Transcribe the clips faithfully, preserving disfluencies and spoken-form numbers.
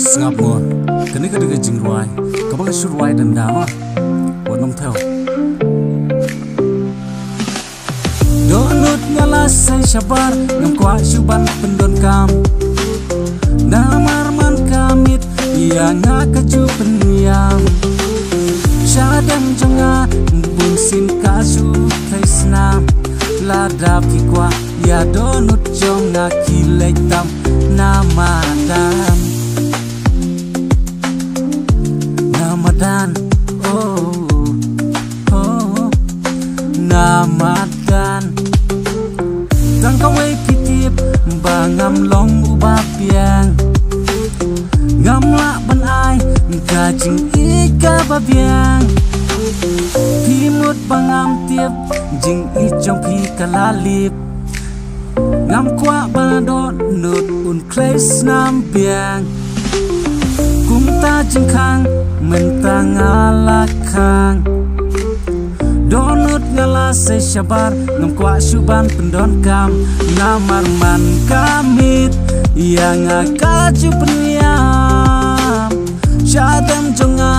Sngap mo, kane ka dei ka jingrwai kaba nga shu rwai dang dang ma. Wat nang thew. Dohnud nga la sei shabar, ngam kwah shuh ban pyndonkam. Namar man ka miet ïa nga ka ju pynïam. Shadem jong nga bun sien ka shu thei snam. Lada phi kwah ïa dohnud jong nga, khie leit tam. Namadan, namadan, oh, oh, namadan. Tang kawei phi tip ba ngam long uba biang. Ngam lah ban ai ka jingïeit kaba biang. Phi mut ba ngam tip, jingïeit jong phi ka la lip. Ngam kwah ba dohnud un khlei snam biang. Kumta jingkhang mynta nga la khang. Dohnud nga la sei shabar, ngam kwah shuh ban pyndonkam. Namar man ka miet ïa nga ka ju pynïam. Shadem jong nga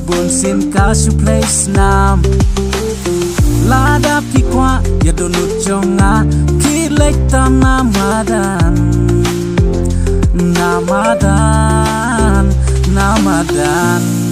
bun sien ka shu phlei snam. Lada phi kwah ïa dohnud jong nga, khie leit tam. Namadan, namadan, namadan.